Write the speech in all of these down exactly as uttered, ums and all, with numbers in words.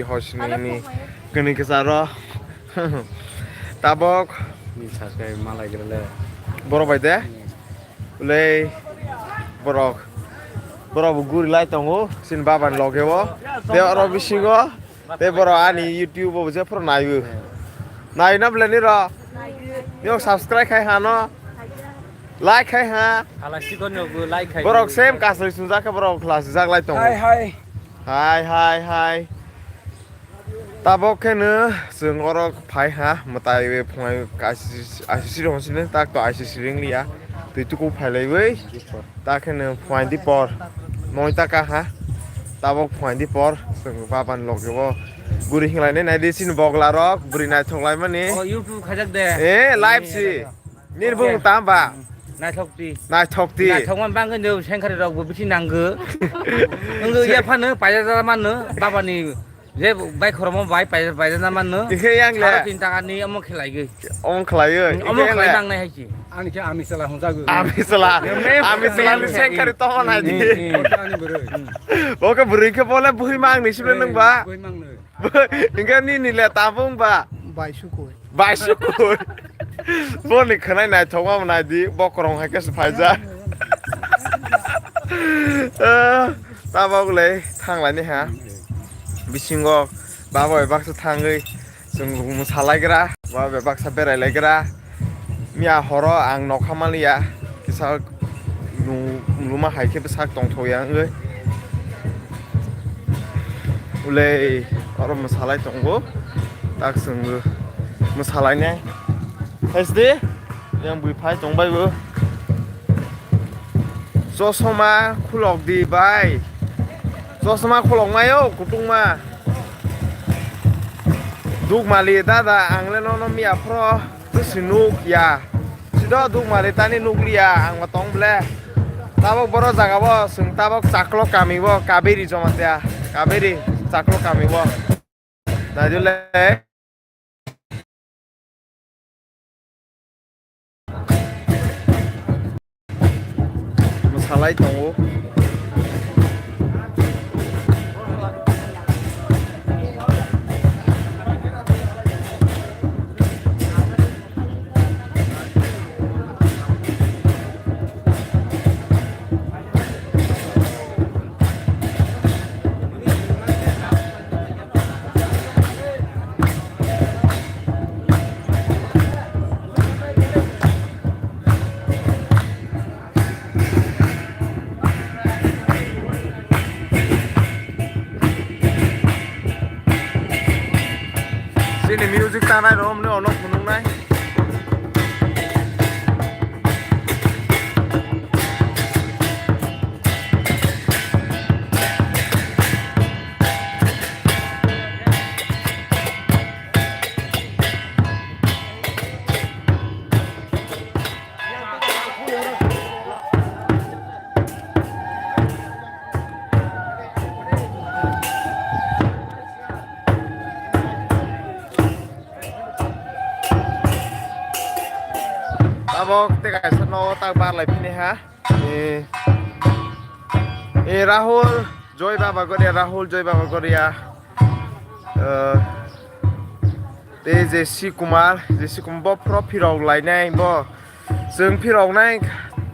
Hosinini kini kisaro tabok. Ni sakai malai gele. Borok bai de? Ulei borok. Borok bo guri lai tongo. Sin baban loge o. Te oro bisingo. Te borok ani YouTube o je phoro nayo. Nayo na bole ni ro? Ni subscribe khai hano. Like khai ha. Hala sikon no bo like khai. Borok same kasoi sunjak khe borok khlas jak lai tongo. Hai, hai. Hai, hai, hai. Tabok kheno chwng oro phai ha, mwtai phunai I C C rong sini tak to I C C ring liya. Twi tuku phai laiwi. Ta kheno phunai di por. Noi ta ka ha. Tabok phunai di por. Chwng baban loge bo. Guri hinglai nai nai di sini bogla rok. Buri naithok lai mani. Oh, YouTube khajak de. Eh, live si. Nirbung tam ba? Naithok di. Naithok di. Naithok man bangkhe no sengkhari rok bo bisi nanggo. Wngkhe ya phano paida jala mano baba ni je bai khoromo bai paida paida na mano. Ikhe yang le. Saro tin taka ni omo khelai goi. Omo khelai goi. Omo khelai nang nai hai ki. Ani khe ami sala hung jago. Ami sala. Ami sala ni sengkhari to nai di. Ani bwrwi. Oke bwrwi khe bole bui mang ni sibele nang ba. Bui mang no. Hingke nini le tabung ba? Bai sukui. Bai sukui. Boni khwnai naithokma nai di, bokorong hai khe se phaijak. Eh, tabok le thanglani ha. Bisingo baba bai baksa thangwi chwng mwsalaigra, baba bai baksa berailaigra. Miya horo ang nokha manliya, kisa nu-, numa hai khe bwsak tongthokya wngwi. Ulei, oro mwsalai tongo. Tak chwng mwsalainai. Hasdi, yang bui phai tongbai bo. Chosma khulok di bai. Chosma khulok mayo, kutungma. Dukmali dada, ang le nono miya phro. Tusi nuk ya. Sido duk mari tani nuk liya ang ma tong ble. Tabok boro jaga bo chwng tabok Chaklo kami bo Kaberi Jamatia. Kaberi Chaklo kami bo. Naidule. Mwsalai tongo. Chini music tanai romni ono phunuknai. Tabok tei kaisa nogo tak barlai phini ha. Eh, eh, Rahul, Joy Baba Goria, Rahul, Joy Baba Goria. Eh, tei J C Kumar, J C Kumar bo phro phirok lainai bo. Chwng phirok nai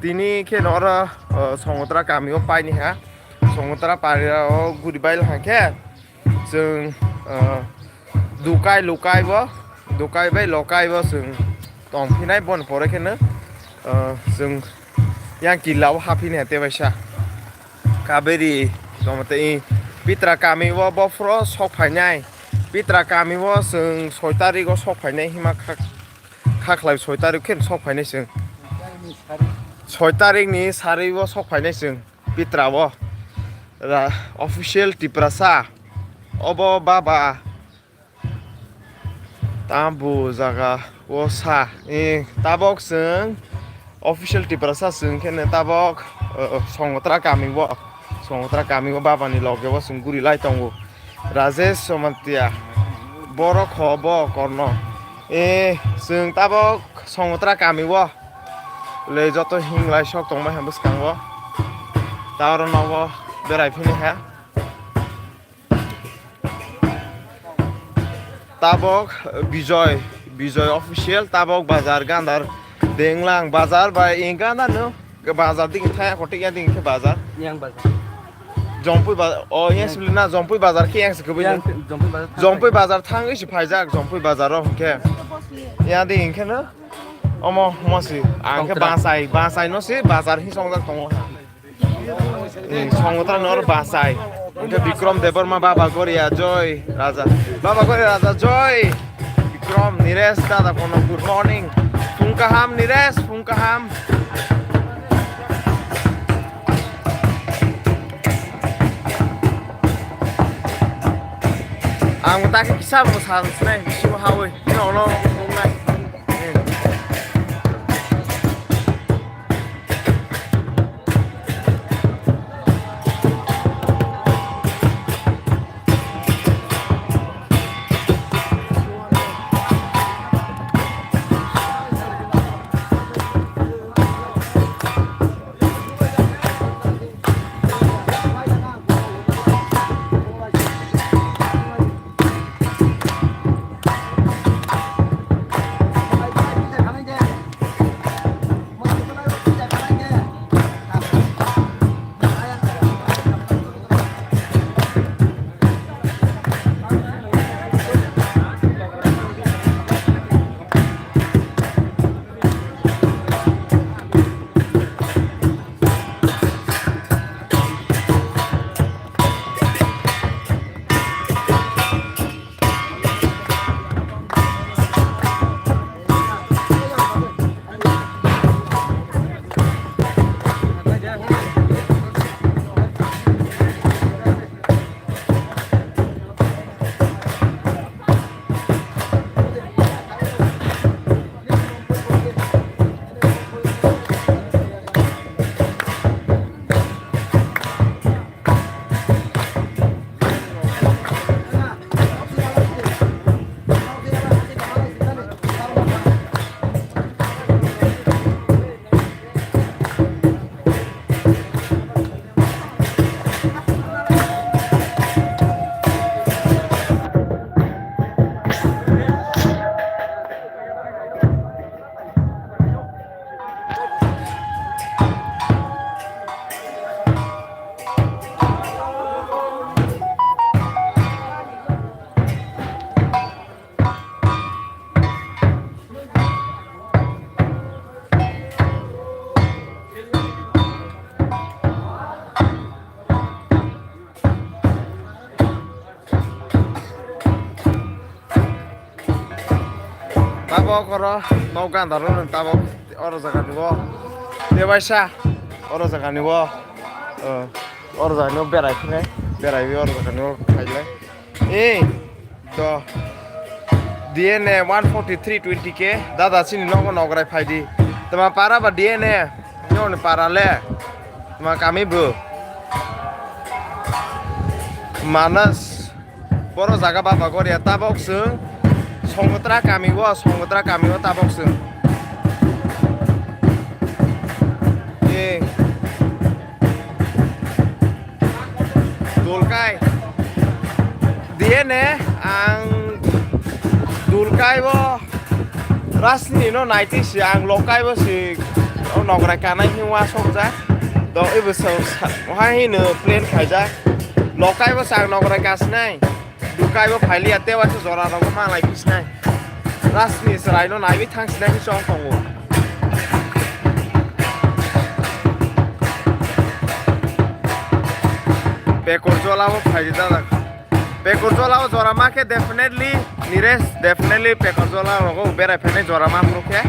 tini khe noro, eh, Songotra kami o paini ha. Songotra pari o guri bail ha khe. Chwng, ah, dukai lukai bo, dukai bai lokai bo chwng tong phinai, boni pore kheno, ah, chwng yang kila o haphinai te baisa. Kaberi tongma tei Pitra kami o bo phro sok phainai. Pitra kami o chwng soi tarik o sok phainai hima kha, kha khlai soi tarik khe sok phainai chwng. Soi tarik ni sari o sok phainai chwng. Pitra o ra-, official Tiprasa. Obo baba tambu jaga o sa. Eh, tabok chwng official Tiprasa chwng khe ne tabok, eh, Songotra kami o, Songotra kami o baba ni loge o chwng guri lai tongo. Rajesh Somatia, borok ho bo korno. Eh, chwng tabok Songotra kami o. Le joto hinglai sok tongmai ha bwskango. Ta oro nogo berai phini ha. Tabok Bijoy, Bijoy official, tabok bazar gandar denglang bazar bai ing ganda no bazar ding thaya kotik ya ding khe bazar. Yang bazar. Jompui bazar, o yang Yang. Suli na Jompui bazar khe yang se kubui. Yang Jompui bazar. Jompui bazar thang isi phaijak Jompui bazar o hwnkhe. Ya ding hwnkhe no. Omo mosi ang khe Tongtra. Basai, basai no si bazar hi songjak tongo ha. Songwtha nor basai. Hwnkhe Bikrom Debbarma Baba Goria Joy Raja. Baba Goria Raja Joy. Bikrom Niresh dada kono good morning. Phung kaham Niresh, phung kaham. Ang ta khe kisa mo sa sinai, bisi mo hawi. Ni ono wngnai. Tabok oro nok gandaro nwng tabok oro jaga ni o tebaisa oro jaga ni o, eh, oro jaga ni o berai phine berai oro jaga ni o khailai. Eh, to D N A one forty three twenty K dada chini nogo nograi phaidi. Tama para ba D N A nyoni para le. Tama kami bu. Manas. Boro jaga Baba Goria tabok chwng Songotra kami o, Songotra kami o tabok chwng. Eh. Dulkai. Diye ne ang Dulkai bo Rasni no naiti si ang lokai bo si o nograi kanai hi wa sokjak. Do ibo so hai hi no plan khaijak. Lokai bo si ang nograi kasinai. Dulkai bo phailiya tewa se jora rogo malai bisinai. Rasni chwrai no naiwi thang sinai hi chong tongo. Pekorjola bo phaidi dada. Pekorjola o jora ma khe definitely Niresh definitely Pekorjola rogo berai phainai jora ma phuru khe.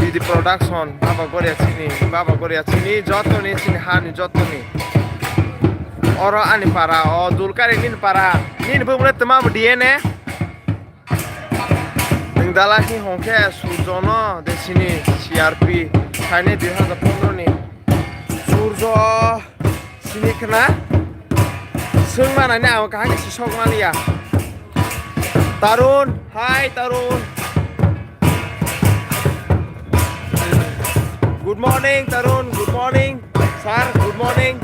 Bidi Production, Baba Goria chini, Baba Goria chini, jotoni chini hani jotoni. Oro ani para, o Dulkari nini para, nini bumle tma bo D N A. Nwng dala hi hongkhe Surjono de chini C R P, saini dui hazar pondro ni. Surjo. Sini khna. Swng manani ang kaham khe sisok maliya. Tarun, hi Tarun. Good morning, Tarun. Good morning, sir. Good morning.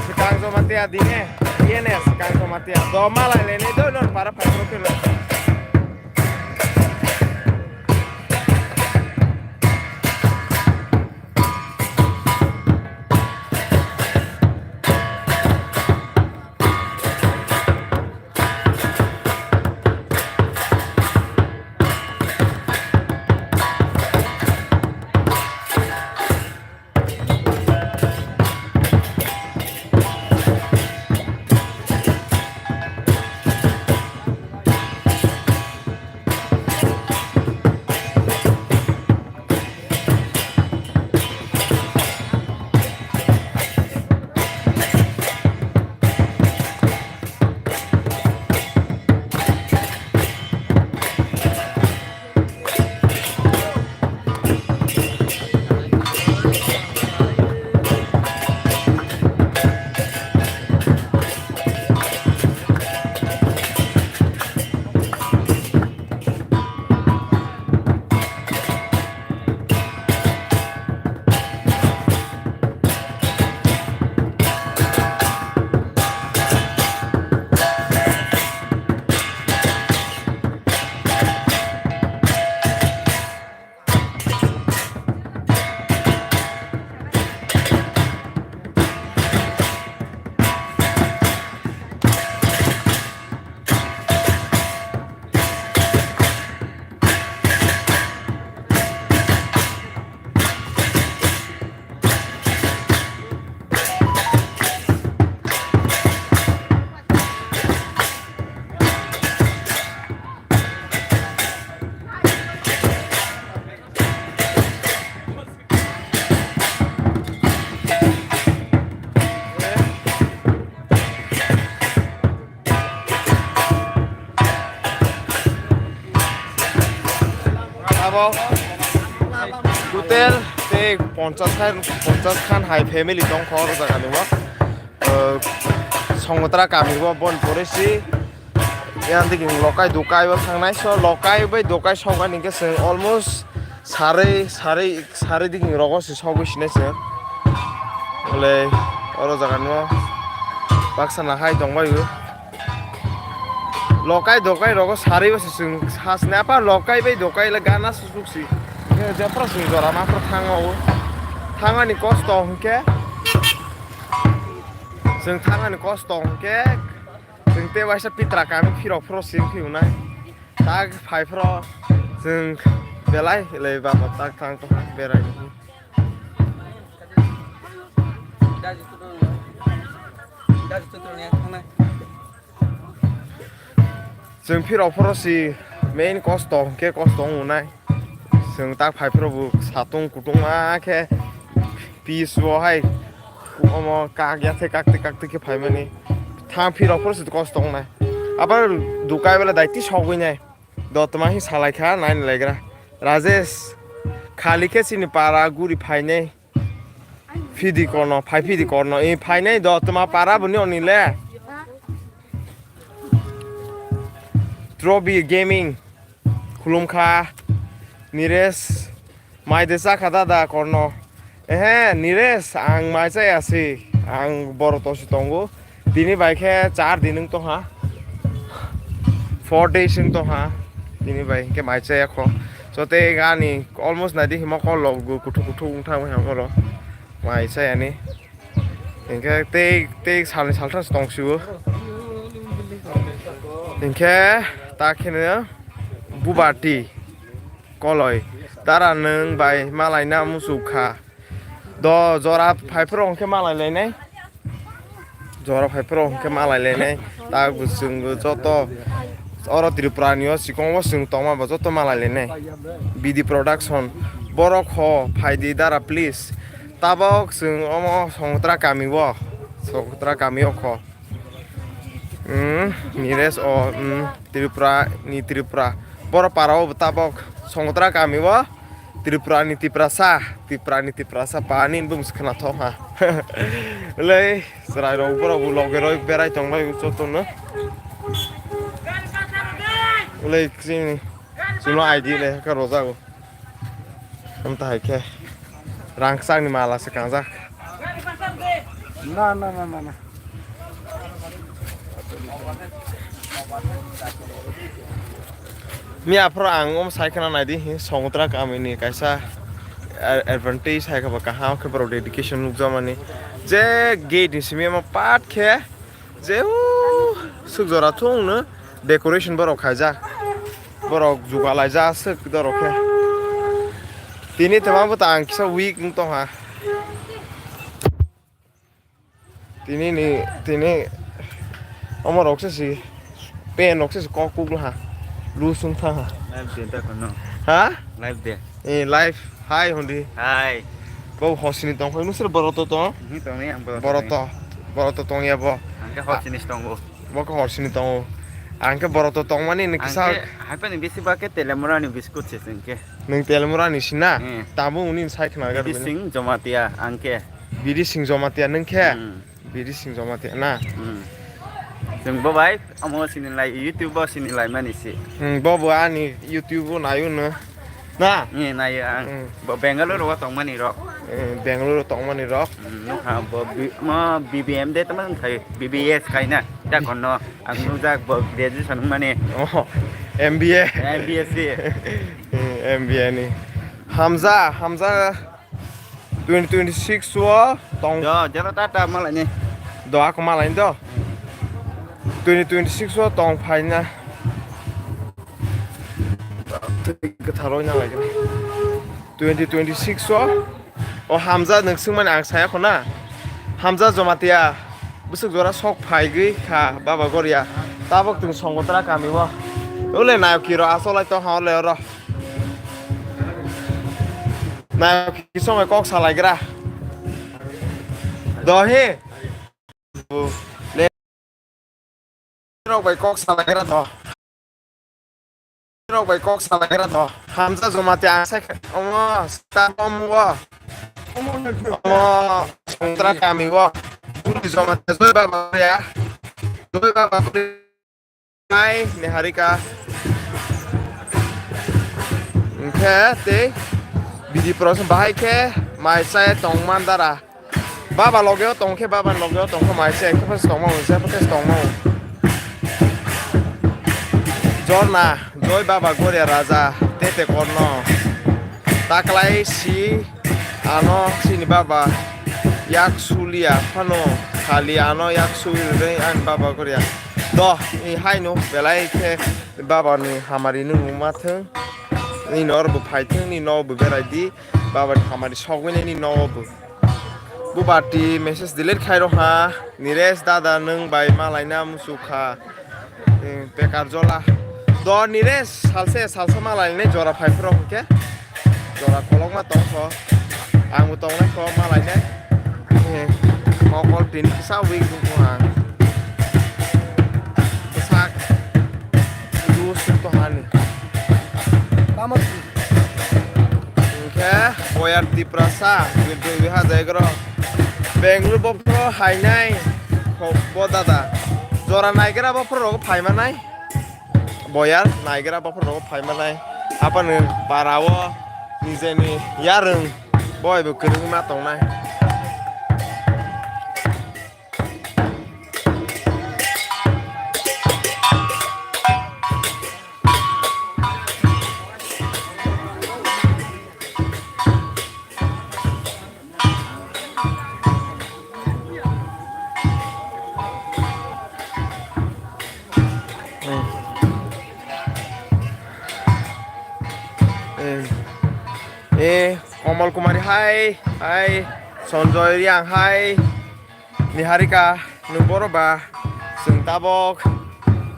Swkang Matia dine, tienes, kanko matia. Do malai lene do non para para kilo. Abo total tei ponchash khan, ponchash khan hai family tongkha o jaga ni o. Songotra kami o bon pore si. Yang digi lokai dokai o thangnai, so lokai bai dokai sokani khe chwng almost sarwi, sarwi, sarwi digi rogo se sogwi sinai chwng. Bole oro jaga no baksa na hai tong bai o. Lokai dokai rogo sarwi o se chwng sasne apa lokai bai dokai le gana susuk si. Jepra chwng jora ma pro thang o. Thangani kosto hwnkhe. Chwng thangani kosto hwnkhe. Chwng tei waisa pitra kami phirok phoro sing phiunai. Tak phai phoro chwng belai le baba tak thang tongkha berai. Chwng phirok phoro si main kosto hwnkhe kosto wngnai. Chwng tak phai phoro bo satung kutung ma khe peace o hai omo kak ya the kak twi kak twi khe phaimani. Thang phirok phoro se kosto wngnai. Abo dukai bela daiti sogwi nai. Dotma hi salai kha nai nai legra. Rajesh khali khe chini para guri phainai. Phidi korno, phai phidi korno. I phainai dotma para boni oni le. Trobi Gaming. Khulumkha, Niresh, mai de chakha dada korno. Ehe, Niresh, ang mai chaya si, ang boro tosi tongo. Tini bai khe char din wng tongha. Four days wng tongha. Tini bai khe mai chaya kho. So te gani almost nai di himo kol log kuthuk kuthuk wng thang oro. Mai chaya ni. Hinkhe tei, tei salni salthas tong sio. Hinkhe ta kheno bubati koloi dara nwng bai malaina muchuk kha. Do jora phaiphuru hinkhe malai lainai. Jora phaiphuru hinkhe malai lainai. Ta bo chwng joto oro Tripura ni o chikon o chwng tongma bo joto malai lainai. B D Production borok ho phaidi dara please. Tabok chwng omo Songotra kami o, Songotra kami o kho. Hmm, Niresh o, hmm, Tripura ni Tripura. Boro para o tabok Songotra kami o Tripura ni Tiprasa, Tripura ni Tiprasa pa ni bum se khna thok ha. Lei chwrai rok borok bo loge rok berai tong lai joto no. Lei chini chwngno I D le ka rojago. Amta hai khe rang kwchangni mala se kangjak. Na, na, na, na, na. Miya phoro ang um sai khna naidi, Songotra kamini kaisa a-, advantage hai khe ba kaham khe borok dedication nukjakmani. Je gate ni simi ma pat khe je u suk jora thung no decoration borok khaijak. Borok jugalaijak aswk dorok khe. Tini twma bo ta ang kisa weak wng tongha. Tini ni, tini omo rok se si pen rok se si kok kuk ha. Lu sung thang ha. Live de ta kono. Ha? Live de. Eh, live. Hi, hundi. Hi. Bo hosini tong phai nusir boroto to. Ni tong ni ang boroto. Boroto. Boroto tong ya bo. Angke hosini tongo. Bo ko hosini tongo. Angke boroto tong mani ni kisa. Angke hai pa ni bisi ba ke telemura ni biscuit se singke. Nung telemura ni sina. Eh. Tamu uni sai khna gar. Bidi sing jomatia angke. Bidi sing jomatia nung khe. Hmm. Bidi sing jomatia na. Hmm. Jeng bo bai amo sini lai YouTube bo sini lai mani si. Hmm, bo bo ani YouTube bo nayu no. Na? Ni nayo ang. Hmm. Bo Bangalore o tong mani rok. Eh, Bangalore o tong mani rok. Hmm, no ha bo bi-, mo B B M de tamo khai B B S kaina. Da kono ang nujak bo graduation mani. Oh, M B A. M B S si. Hmm, M B A ni. Hamza, Hamza. Twenty twenty-six o tong. Do, jero ta ta malai ni. Do, ako malai ni do. Twenty twenty-six o tong phaina. Twi kwtharo wngna lai khe. Twenty twenty-six o. O Hamza nwng swngmani ang saya khuna. Hamza Jomatia. Bwswk jora sok phaigwi kha Baba Goria. Tabok twng Songotra kami o. Ule nayok kiro aswk lai tong ha le oro. Na kisong kok salaigra. Dohi. Rok bai kok salaigra do. Rok bai kok salaigra do. Hamza Jomati ang sai omo sta omo. Omo Songotra kami o. Jomati joi baba ya. Joi baba. Hai, Niharika. Hwnkhe tei bidi prosong bahai khe mai chaya tong man dara. Baba logeo tong khe, baba logeo tong khe mai chaya khe phas tong mau, je phas tong mau. Jorna, joi baba Goria Raja, tete korno. Taklai si ano chini baba yak sulia phano khali ano yak sui rwgwi ani baba Goria. Do, i haino belai khe baba ni hamari nung ma thung. Ni nor bo phai thung, ni no bo berai di. Baba ni hamari sogwi ni no bo. Bubati message delete khai rw ha. Niresh dada nwng bai malaina muchuk kha. Eh, bekar jola. Do Niresh salse salsa malainai jora phai phro hwnkhe. Jora kolokma tongkho. Angbo tongnai kho malainai. Eh, mokol tin kisa week wngkho ang. Bwsak. Lu suk to hani. Tamo. Hwnkhe boyar Tiprasa, twi twi ha jai gro. Bengaluru bophro hainai kho bo dada. Jora naigra bophro rogo phaimanai. Boyar naigra bophro rogo phaimanai. Apani parao nijeni yarwng boi bo kwrwngma tongnai. Eh, Komol Kumari hai, hai, Sanjoy Riang hai. Niharika, nwng boro ba, chwng tabok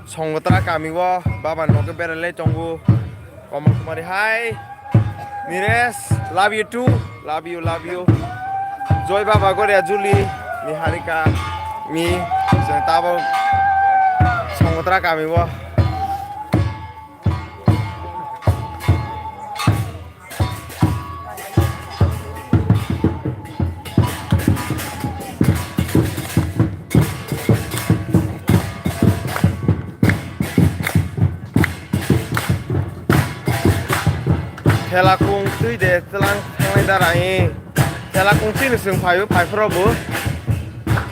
Songotra kami o baba nogo berai lai tongo. Komol Kumari hai. Niresh, love you too. Love you, love you. Joy Baba Goria Juli, Niharika, mi, chwng tabok Songotra kami o. Thela kung twi de tlang thangnai dara e. Thela kung twi ni chwng phai phai phro bo.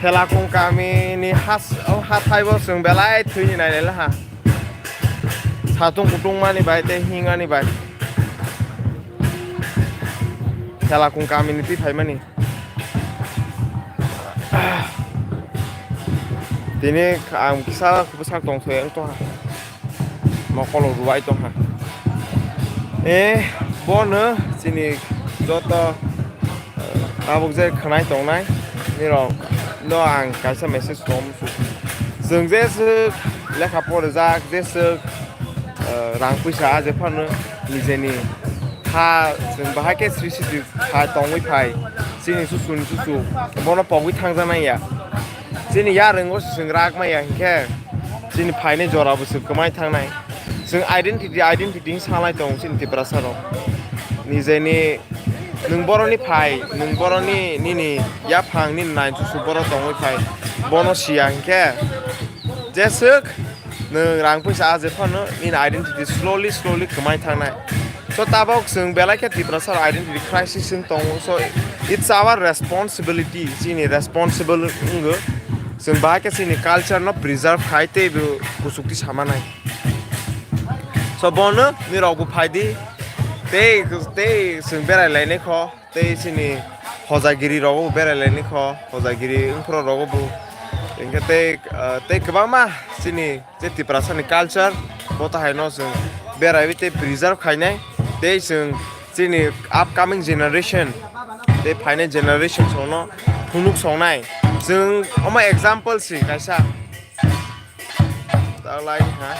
Thelakung kami ni has-, o hathai bo chwng belai thwi ni nai nai laha. Satung kutung mani bai tei hing ani bai. Thelakung kami ni twi phai mani. Tini ang kisa bwsak tong thoi ang tongha. Mokolo ruwai tongha. Eh, bono chini joto, eh, tabuk je khwnai tongnai, nirok no ang kaisa message tong musu. Chwng jeswk lekha porijak, jeswk, eh, rang puisa aje phano nijeni ha chwng bahai khe sri sri kha tongwi phai. Chini susu ni susu bono pogwi thangjaknai ya. Chini yarwng o se chwng rak maya hinkhe chini phainai jora bo se kwmai thangnai. Chwng identity, identity hinwi sanglai tongo chini Tiprasa rok. Nijeni nwng boroni phai, nwng boroni nini yaphang, nini nai chuchu boro tongwi phai. Bono siya hinkhe jeswk nwng rang puisa aje phano nini identity slowly, slowly kwmai thangnai. So tabok chwng belai khe Tiprasa identity crisis wng tongo. So it's our responsibility, chini responsible wngwi chwng bahai khe chini culture no preserve khai tei bo kuchukti samanai. So bono nirok bo phai di tei, tei chwng berai lainai kho tei chini hojagiri rok bo berai lainai kho, hojagiri wngphro rok bo hinkhe tei, ah, tei kwbangma chini je Tiprasa ni culture, bo tahai no chwng beraiwi tei preserve khainai, tei chwng chini upcoming generation tei phainai generation songno phunuk songnai. Chwng omo example si kaisa. Talai ha.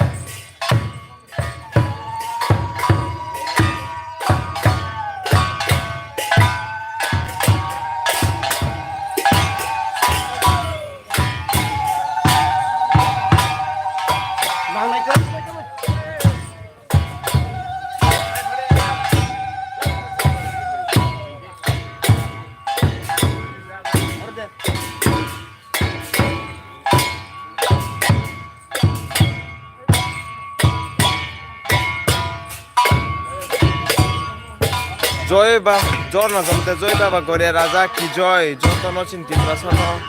Joy ba, Jorna Jamte, Joy Baba Goria Raja ki joy, jotono chini Tiprasa no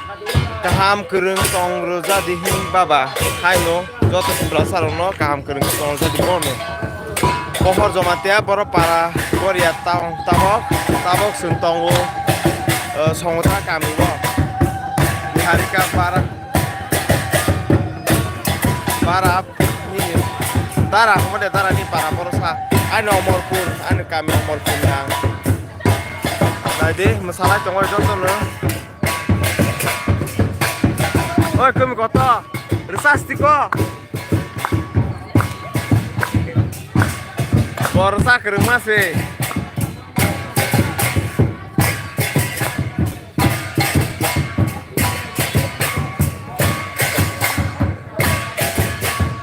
kaham kwrwng tong rwja di hin baba, haino joto Tiprasa rok no kaham kwrwng tong rwja di bono. Pohor Jamatia, Borok Para, Goria Town, tabok, tabok chwng tongo, eh, Songota kami o, Niharika Para, Para, nini, Dara, hwnba de Dara ni para boro sa. Ani Omorpur, ani kami Omorpur ni ang. Nai di, mwsalai tongo joto no. Oi, kumi koto, rwchas tiko. Bo rwchak kwrwngma se.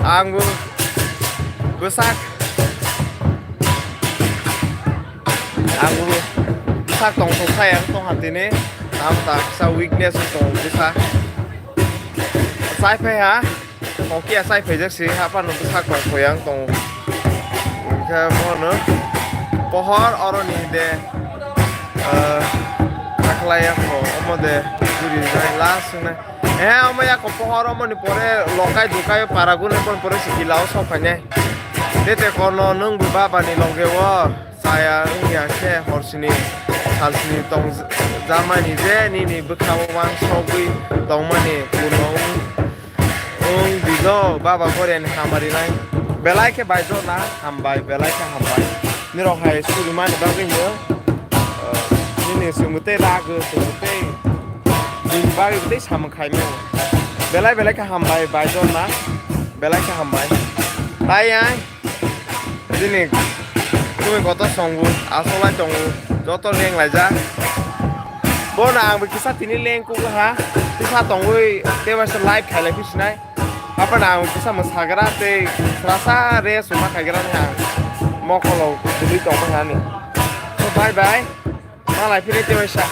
Ang bo bwsak, ang bo bwsak tongthok sai ang tongha tini, ang ta kisa weakness tong bwsa sai phai ha. Tongkiya chai phaijak si, haphano bwsak tong khoyang tong. Hwnkhe bono pohor oroni de, ah, hakhlai yakho, omo de guri nai last wngnai. Eh, omo yakho pohor omoni pore lokai dukai para gune kon pore si gilao sok phainai. Tete kono nwng bo babani loge o. Chaya wngya khe horsini salsini tong jamani je nini bwkhao wansogwi tongmani kuno wng, wng bijo baba Goriani hamari nai. Belai khe bai jorna hambai, belai khe hambai. Nirok hai surimani bagwi no, eh, nini chwngbo tei ragwi, chwngbo tei bini bagwi tei samung khaimano. Belai belai khe hambai bai jorna, belai khe hambai. Tai ai. Bini kumi kotor songbo, asolai tongo, joto leng laijak. Bono ang bo kisa tini leng kugo ha, kisa tongwi tei waisa live khailai phi sinai. Haphano ang bo kisa mwsagra tei srasa rest wngma khaigra ni ang mokolo bwlwi tongma hani. So bye bye, malai phini tei waisa.